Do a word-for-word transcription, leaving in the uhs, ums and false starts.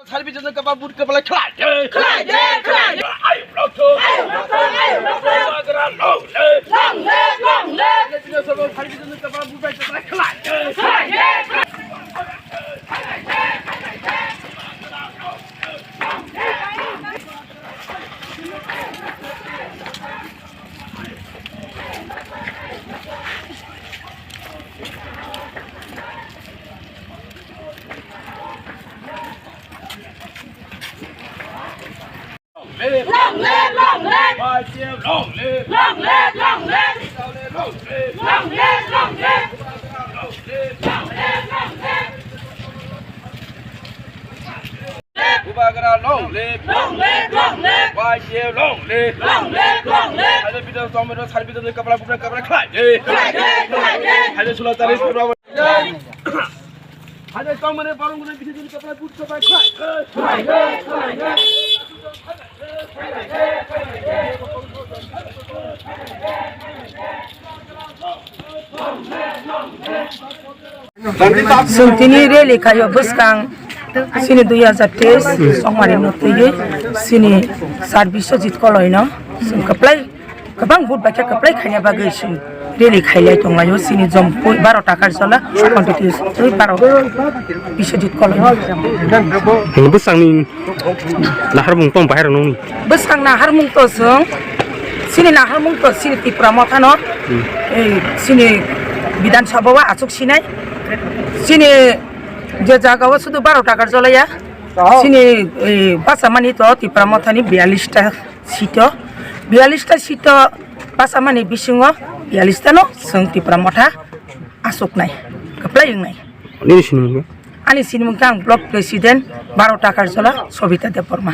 Sarbijano kapal but kapal khlai de. Khlai de, khlai de. Ayuk rokho. Ayuk rokho, ayuk rokho. Bubagra long live. Long live, long live. Sarbijano kapal but kapal khlai de. Khlai de, khlai de. Long live, long live. Y T F long live. Long live, long live. Long live, long live. Bubagra long live. Long live, long live. Y T F long live. Long live, long live. Haile bidal tongmero sarbijano kapal but kapal khlai de. Khlai de, khlai de. Haile sula tarik Haile tongmani borong gwnang bisi joni kapal but kapal khlai. Chwng tini rally khaio bwskang chini dui hazar teis songmari no twiwi chini sir Biswajit Koloi no chwng kwplai kwbang vote bai khe kwplai khaina bagwi chwng rally khailai tonglaio chini Jampui baro Takarjala constituency twi baro Biswajit Koloi. Hini bwsangni naharmung tong bahai rok nungni? Bwskang naharmung to chwng chini naharmung to chini Tipra Motha no ei chini Bidhan Sabha o achuk sinai chini je jaga o sudu baro Takarjala ya chini ei bachamani to Tipra Motha ni biyallis ta seat o, biyallis ta seat o bachamani bisingo biyallis ta no chwng Tipra Motha aswknai, kwplai wngnai. Nini sinimung khe? Ani sinimung khe ang block president baro Takarjala Sobita Debbarma.